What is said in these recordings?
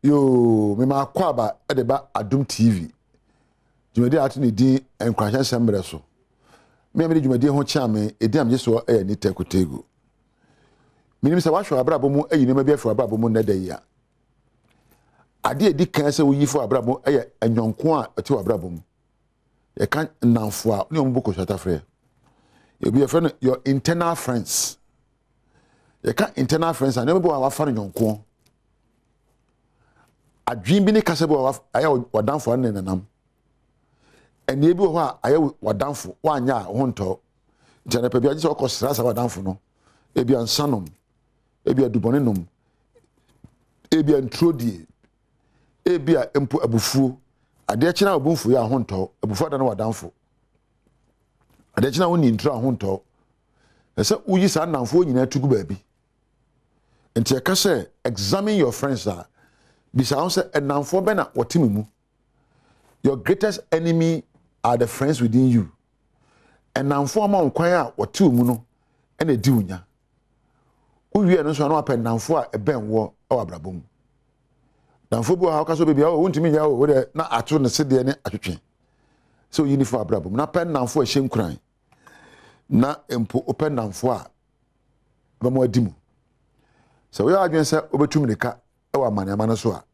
Yoo, mema akwaaba de ba Adom TV. Dwumadi a ato ne din Nkuranhyɛ Nsɛm Mmerɛ so. Me a mede dwumadie ho kyea me, edin a megye soɔ yɛ Anita Kotegu. Menim sɛ woahwɛ w'abrabɔ mu ayi nneɛma bi afiri w'abrabɔ mu nnɛ da yi a. Adeɛ a ɛdi kan sɛ woyi fi w'abrabɔ mu yɛ anyɔnko a ɛte w'abrabɔ mu. Yɛka nnamfo a ne wɔn bɔ kosua Ebi yɛfrɛ no your internal friends. Yɛka internal friends a nneɛma bi wɔ a wafa no nyɔnko. Adwene bi ne kasa bi wɔ a ayɛ w'adamfo ne nenam. Ɛnneɛ bi wɔ hɔ a ayɛ w'adamfo woanyɛ a wo ho ntɔ. Nti anapa bi agye sɛ ɔkɔ sra saa w'adamfo no. Ebi nsa nom, ebi adubɔne nom, ebi nturo die, ebi a mpo abufuo. Adeɛ kyena a obu mfu yɛ a ho ntɔ, abufuo adane w'adamfo. Adeɛ kyena a wonni nturo a ho ntɔ. Ɛsɛ woyi saa nnamfoɔ nyinaa tu gu baabi. Nti ɛka sɛ examine your friends a, bisa ho sɛ nnamfoɔ bɛn na wɔte me mu. Your greatest enemy are the friends within you. Nnamfoɔ ama wo kwan a wɔte wo mu no na ɛdi wo nya. Wowie ɛno nso a na wapɛ nnamfoɔ a ɛbɛn woɔ wɔ abrabɔ mu. Nnamfoɔ bi wɔ ha woka sɛ baabi a wontumi nyɛ o wodeɛ na ato ne sedeɛ ne atwetwe sɛ oyi ne fa abrabɔ mu na pɛ nnamfoɔ a ɛhyɛ nkuran na mpo wopɛ nnamfoɔ a bɛma adi mu. Sɛ woyɛ adwene sɛ wobɛtu mmirika wɔ amaneama no so a,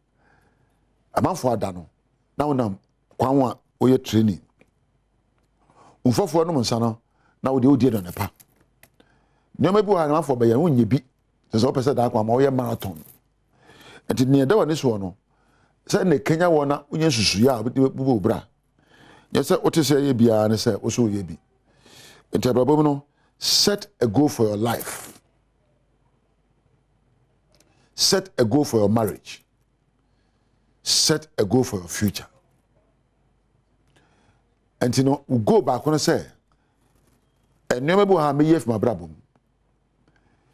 amanfoɔ ada no na wonam kwan a woyɛ training. Mfɔfoɔ nom nsa no na wode wodi aduane pa. Nneɛma bi wɔ ha na amanfoɔ bɛyɛ no wonyɛ bi. Sɛ sɛ wopɛ sɛ daa kwan ma woyɛ marathon. Nti nea ɛda w'ani soɔ no, sɛ na ɛkanya wɔ na wonya nsusuiɛ a wobɛde bɛbu wo bra. Nyɛ sɛ wote sɛ ɛyɛ biara ne sɛ wo so woyɛ bi. Nti abrabɔ mu no, set a goal for your life. Set a goal for your marriage. Set a goal for your future. Nti no, wo goal baako no sɛ, nneɛma bi wɔ ha a mɛyi afi m'abrabɔ mu.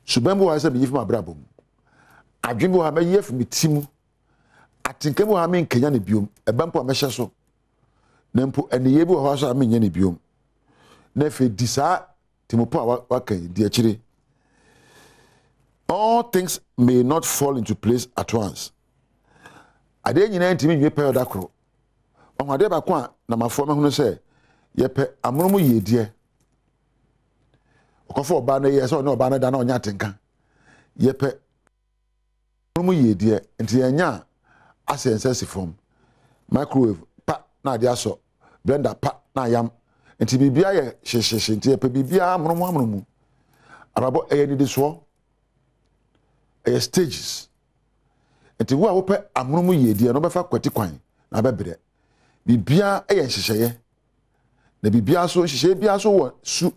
Suban bi wɔ ha sɛ meyi fi m'abrabɔ mu. Adwene bi wɔ ha mɛyi afi me ti mu. Atenka bi wɔ ha menkanya no biom. Ɛba mpo a mɛhyɛ so. Na mpo nneyɛe bi wɔ hɔ nso a menyɛ no biom. Na afei di saa temupɔ a waka yi di akyire. All things may not fall into place at once. Adeɛ nyinaa ntumi nwie pɛyɛ da koro. Ɔho adeɛ baako a namafoɔ mɛhono sɛ yɛpɛ amono mu yiedie. Ɔkɔfa ɔbaa no yɛ sɛ ɔne ɔbaa no da na ɔnyɛ atenka. Yɛpɛ no mu yiedie nti yɛnya a asɛ yɛn nsa si fam. Microwave pa na adeɛ asɔ, blender pa na ayam. Nti biribiara yɛ hyehyehye nti yɛpɛ biribiara amonomu amonomu. Abrabɔ ɛyɛ nnidisoɔ, ɛyɛ stages. Nti wo a wopɛ amonomu yiedie no wobɛfa kwati kwan na abɛbrɛ. Biribiara yɛ nhyehyɛeɛ na biribiara nso nhyehyɛeɛ biara nso wɔ su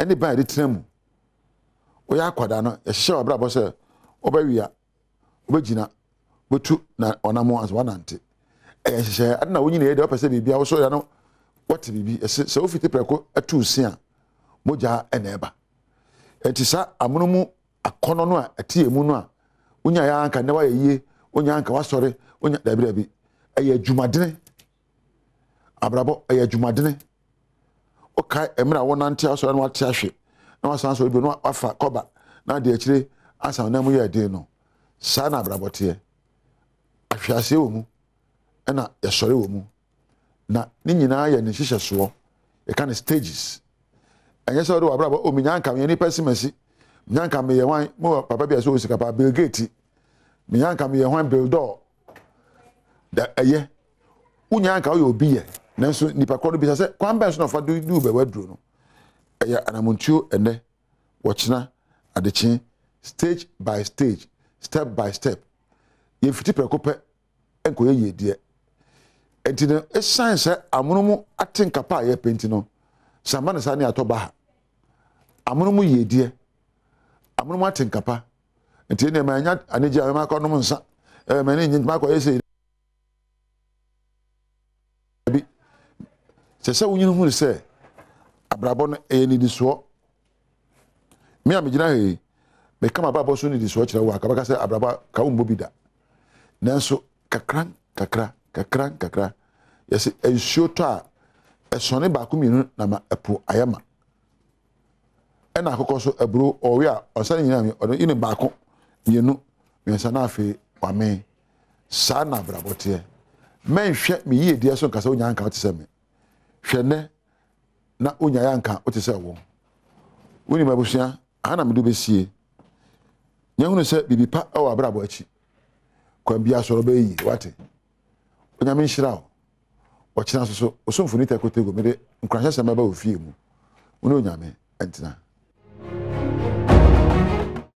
ne ban a yɛde tena mu. Woyɛ akwadaa no, yɛhyehyɛ w'abrabɔ sɛ wobɛwea, wobɛgyina, wobɛtu na ɔnam ansa woanante. Ɛyɛ nhyehyɛeɛ. Ade na wonyini yɛ deɛ wopɛ sɛ biribiara wosɔ ya no wɔte biribi. Ɛsɛ sɛ wofiti prɛko tu se a, mogya na ɛba. Enti saa amono mu akɔnnɔ no a ɛte yɛn mu no a wonya yɛ anka nnɛ woayɛ yie, wonya anka woasɔre, wonya dabi dabi. Ɛyɛ adwumadene. Abrabɔ ɛyɛ adwumadene. Wokae mmerɛ a wonante asɔre na wate ahwe na wasan asɔre bio na wafa kɔba na ade akyire ansa nan mu yɛ den no. Saa na abrabɔ teɛ. Ahweaseɛ wɔ mu ɛna yɛsɔre wɔ mu. Na ne nyinaa yɛ ne nhyehyɛsoɔ. Yɛka no stages. Ɛnyɛ sɛ wode w'abrabɔ, oh menya nka meyɛ nipa simasi, menya nka meyɛ hwan, mo papa bi a sɛ ɔwɔ sika paa, Bill Gates, menya nka meyɛ hwan, Bill Dɔɔ. Da ɛyɛ wonya anka woyɛ obi yɛ nanso nipa korɔ no bisa sɛ kwan bɛn so na ɔfa du bɛ waduro no ɛyɛ anamontuo ɛnɛ wɔkyena adekye stage by stage step by step yɛmfiti prɛko pɛ nkɔyɛ yie deɛ nti no ɛsiane sɛ amono mu ate nkapa a yɛpɛ nti no sɛ ama no saa ne atɔ ba ha amono mu yie deɛ amono mu ate nkapa nti ɛnna manya anigye a mɛma akɔnom nsa ɛɛ mɛne nye ntoma akɔyɛ sɛ bi sɛ sɛ wonyini hu sɛ abrabɔ no ɛyɛ nidisoɔ me a megyina ha yi meka m'abrabɔ so nidisoɔ kyerɛ wo a kabɛka sɛ abrabɔ ka wo mmɔ bi da nanso kakra kakra kakra kakra yɛsɛ nsuo tɔ a ɛsɔne baako mmienu na ma ɛpo ayɛ ma Ɛna akokɔ so aburo ɔwe a ɔnsa ne nyinaa mi ɔde yi ne baako mmienu mmiɛnsa na afei wamee. Saa na abrabɔ teɛ. Mɛnhwɛ me yiedie so nka sɛ wonya anka wote sɛ me. Hwɛ nnɛ na wonyaeɛ anka wote sɛ wo. Wonim abusua, aha na mede wo bɛsie. Nya hunu sɛ biribi pa wɔ abrabɔ akyi. Kwan biara so no wobɛyɛ yie, wate? Onyame nhyira wo. Ɔkyena nso so, Osomfo Nita Kotego, mede nkuranhyɛsɛm bɛba wo fie mu. Wo ne Onyame ntena.